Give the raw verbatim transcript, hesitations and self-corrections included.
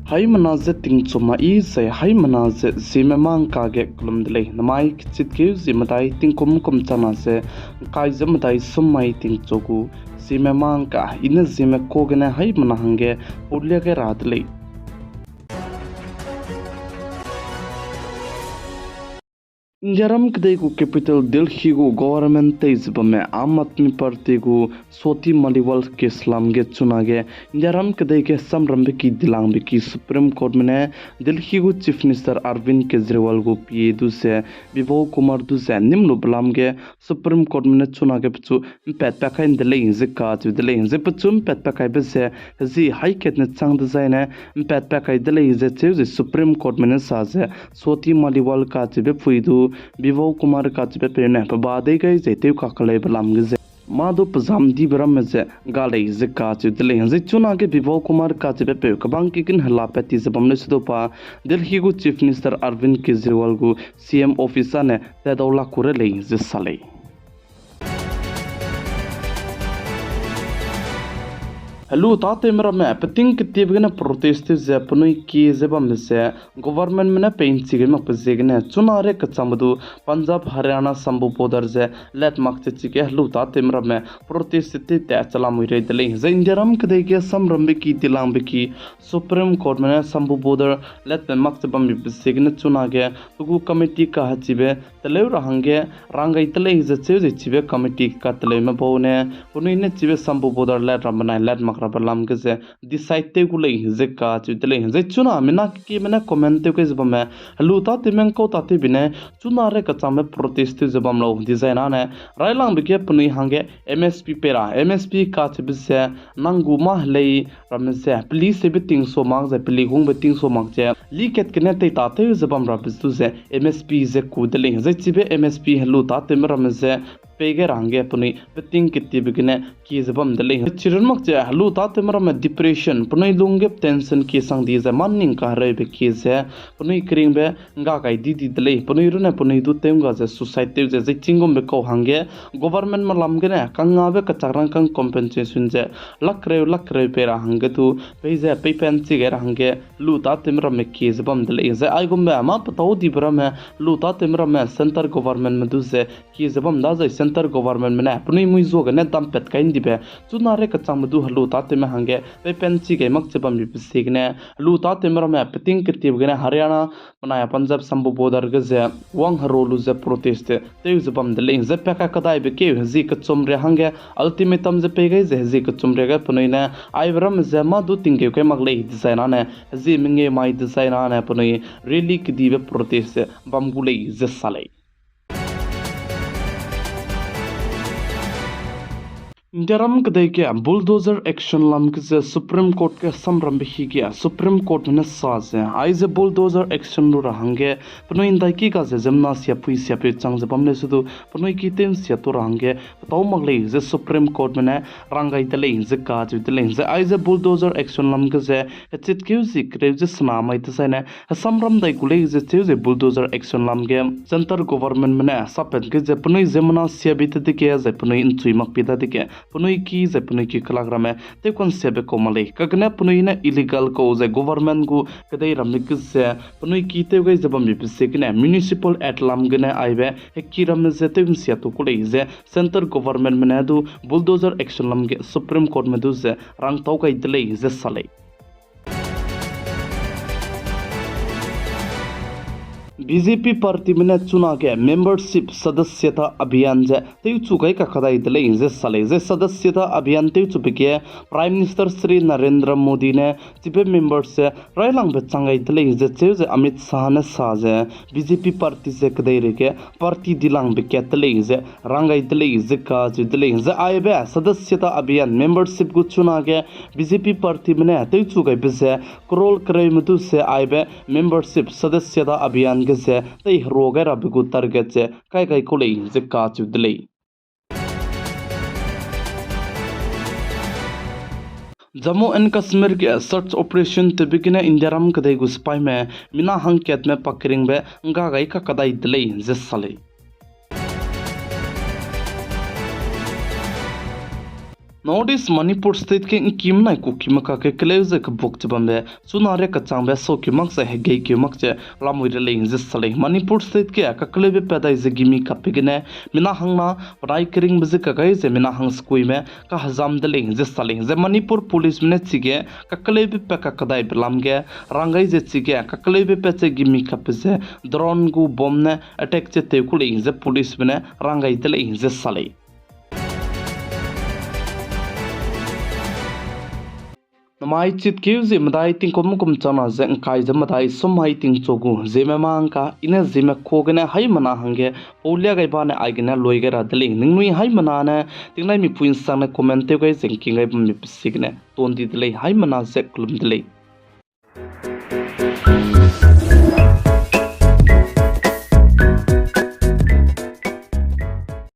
Haimena ze tingchu ma i zai haimena ze Zeme mangka ge kelum de lei. Namai kechitkeu zie medai tingkum kum chana ze ngkai ze medai sum mai tingchu gu Zeme mangka i ne Zeme ka gene haimena hangge paulia gai ra de lei. Indiaram kedei gu capital Delhi gu government tei ze bamme Aam Aadmi Party gu Soti Maliwal case lam ge chunage Indiaram kedei ge samrambe ki dilangbe ki Supreme Courtme ne Delhi gu Chief Minister Arvind Kejriwal gu P A du ze Bipul Kumar du ze nimlube lam ge Supreme Courtme ne chunage pechu mpatpat kai de lei ze kacheu de lei. Zai pechu mpatpat kaibe ze hezi haikat ne chang dezaine mpatpat kai de lei ze cheu ze Supreme Courtme ne sa ze Soti Maliwal kacheube pui du Bipul Kumar kacheube peu ne pe ba dei gai ze tew kakeleube lam ge ze mâ du pe zam dibe ramme ze ga lei ze kacheu de lei. Zai chunage Bipul Kumar kacheube peu kebang ki kin helapat ti ze bam lei se du pa Delhi gu Chief Minister Arvind Kejriwal gu C M office â ne tadau lak ku re lei ze sa lei. Helu tâtewme ramme peting ketiebe gene protest tew ze penui kie ze bambe ze governmentme ne pei nchi gai makbe ziegene chuna re kechangbe du Punjab Haryana Shambhu border ze lat mak che chige helu tâtewme ramme protest tew tat chalamui rei de lei. Zai Indiaram kedei ge samrambe ki dilangbe ki Supreme Courtme ne Shambhu border latme mak che bambe ziegene chunage pe gu committee kahechibe teleu ra hangge rang gai de lei ze cheu ze chibe committee kateleume bau ne penui ne chibe Shambhu border lat ramme benai lat mak rabe lam ge ze decide tew gu lei ze kacheu de lei. Zai chuna mina kekieme ne comment tew kai ze bamme helu tâtewme ngkau tâtewbe ne chuna re kechangbe protest tew ze bam lau dizai nane railangbe ge penui hangge M S P pei ra, M S P kacheube ze nang gu mâ helei ramme ze peli sebe tingso mak zai peli hungbe tingso mak ze likat gene tei tâtew ze bam rabe du ze M S P ze ku de lei. Zai chibe M S P helu tâtewme ramme ze pei gai ra hangge penui peting ketiebe gene kie ze bam de lei. Chirun mak ze helu tâtewme ramme depression, penui lung ge tension kie sang di zai mâ ning kahereube kie ze penui keringbe ngga gai di di de lei. Penui runne penui du tew ngga ze suicide tew ze zai ching gumbe kau hangge governmentme lam gene kangngabe kachak rangkâng compensation ze lak kereu lak kereu pei ra hangge du pei ze peipat nchi gai ra hangge helu tâtewme ramme kie ze bam de lei. Zai aigumbe mâ petâu dibe ramme helu tâtewme ramme centre governmentme du ze kie ze bam da zai centre governmentme ne penui mui zuagene dampat kai ndibe chuna re kechangbe du helu tâtewme hangge peipat nchi gai mak che bambe ziegene helu tâtewme ramme peting ketiebe gene Haryana benai Punjab Shambhu border ge ze wang hero lu ze protest tew ze bam de lei. Zai pa kakedaibe keu hezi kechum ria hangge ultimatum ze pei gai ze hezi kechum ria ge penui ne aibe ramme ze mâ du tinggeu kai mak lei dizai nane hezi mengeu mai dizai nane penui rally kedibe protest bam gu lei ze sa lei. Indiaram kedei ge bulldozer action lam ge ze Supreme Court ge samrambe hi ge Supreme Courtme ne sa ze aize bulldozer action lu ra hangge penui ndaiki ga ze ziemmena siapui siapeu chang ze bam lei se du penui ki tew nsia tu ra hangge petâu mak lei ze Supreme Courtme ne rang gai de lei ze kacheu de lei. Zai aize bulldozer action lam ge ze hechitkeu zie kereu ze sena mai dezaine hesamram dai gu lei ze cheu ze bulldozer action lam ge centre governmentme ne sapat ge ze penui ziemmena siabe te dege zai penui nchui mak pi dadege penui ki zai penui ki kelak ramme tewkansiabe kau mak lei. Kagene penui ne illegal kau zai government gu kedei ramme ge ze penui ki tew gai ze bambe ziegene Municipal Act lam gene aibe heki ramme ze tew nsia tu ku lei ze centre governmentme ne du bulldozer action lam ge Supreme Courtme du ze rangtau gai de lei ze sa lei. B J P partyme ne chunage membership sadasyata abhiyan ze tewchu gai kakadai de lei ze sa lei. Zai sadasyata abhiyan tewchube ge Prime Minister Shri Narendra Modi ne chibe member ze railangbe chang gai de lei ze cheu ze Amit Shah ne sa ze B J P party ze kedeirei ge party dilangbe kat de lei ze rang gai de lei ze kacheu de lei. Zai aibe sadasyata abhiyan membership gu chunage B J P partyme ne tewchu gaibe ze crore kereime du ze aibe membership sadasyata abhiyan ge ze teiherua gai rabe gu target ze kai gai kau lei ze kacheu de lei. Jammu and Kashmir ge search operation tewbe gene Indiaram kedei gu sipaime mina hangkatme pakeringbe ngga gai kakadai de lei ze sa lei. North East Manipur State ge ’ngkim nai kukime kakge keleu ze kebuk che bambe chuna ria kechangbe saki mak ze hegei keu mak che lamui de lei ze sa lei. Manipur State ge kakeleube pat dai ze gimi kape gene mina hangna penai keringbe ze kagai ze mina hang sekuime kahezam de lei ze sa lei. Zai Manipur Policeme ne chige kakeleube pat kakedaibe lam ge rang gai ze chige kakeleube pat ze gimi kape ze drone gu bomb ne attack che tew ku lei ze policeme ne rang gai de lei ze sa lei. Namai chitkeu ze medai tingkum kum changna ze ’ngkai ze medai sum hai tingchu gu Zeme mangka, i ne Zeme ka gene haimena hangge paulia gai bane aigene lui gai ra de lei. Ningnui haimena ne tingnaimipui ’nsangne comment tew gai ze ’ngking gai bamme pe ziegene tundi de lei, haimena ze kelum de lei.